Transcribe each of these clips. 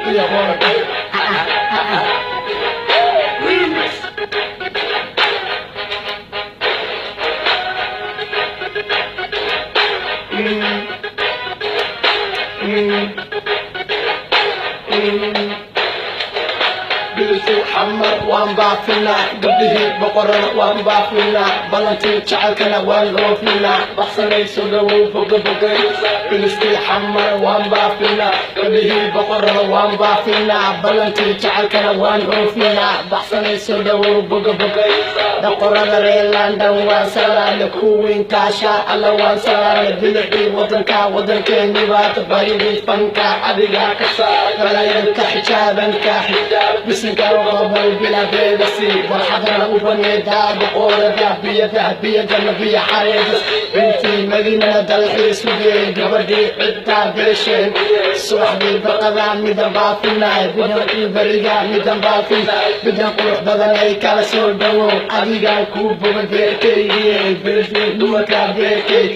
Iyo boondheer. Remix. Bilsi Xamar waan baafinaa, gabdhihii boqorada waan baafinaa, balantii jecelkana waan oofinaa. Baxsanayso dhawow, boga bogay. Bilistii Xamar waan baafinaa, gabdhihii boqorada waan baafinaa, balantii jecelkana waan oofinaa. Baxsanayso dhawow, boga bogay. Boqorada reer London waan salaamay, kuwiin kaasha alla waan salaamay. Bilicii wadanka, wadankeeni baata, baridii fanka adigaa ka saar, balaayada ka xijaaban, ka xijaab, bisinka qobol bilabeedasi barxadana u baneedaa. Boqorada biyada biya biya xareedas, bintii Madiinana dalxiis u geey, gabadhii ciddaa beesheen. Subaxdii barqada midan baafinay, bidankii beriga midan baafin, bidan qurux badan ay kala soo dhawow. Adigaan kuu boga beerkaygii, bilistii dumarka beerkay,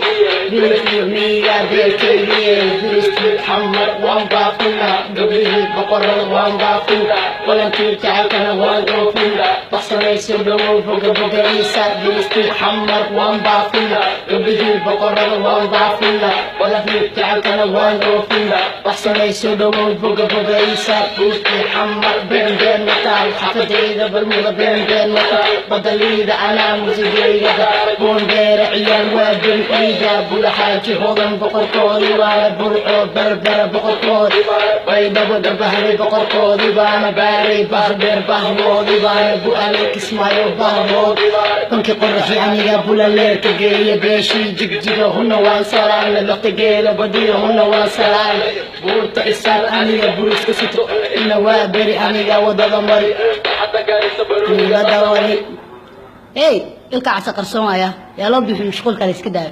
bilistii miyiga beerkaygii. Bilistii Xamar waan baafinaa, gabdhihii boqorada waan baafin, balankii jecelkana waan oofin. Baxsanayso dhawow, boga bogaciisa. Bilistii Xamar waan baafina, gabdhihii boqorada waan baafina, balankii jecelkana waan oofin. Baxsanayso dhawow, boga bogaciisa. Buurtii Xamar been been mataal, xaafadayda Balmuda been been mataal, badaliida anaa musigayga, Boondheere ciyaal waa ben ciida, Bulaxaaji Hodan boqorkoodii waana, Burco Berbera boqorkoodii, Baydhabo Garbahalay boqorkoodii baana, Baaray Baardheer bahdoodii baana, Bu-ale Kismaayo bahdood, bankii Qoraxi aniga Bulaleerka geeya, beeshii Jigjiga huna waan salaamay, lafta geela badiyo huna waan salaamay, buurta Isaar aniga buriska sito, ina waa beri aniga wadada mari ila dawani. Hey, ilka casa qarsoon waaya, yaa loo bixin mashquulka la iska daayo.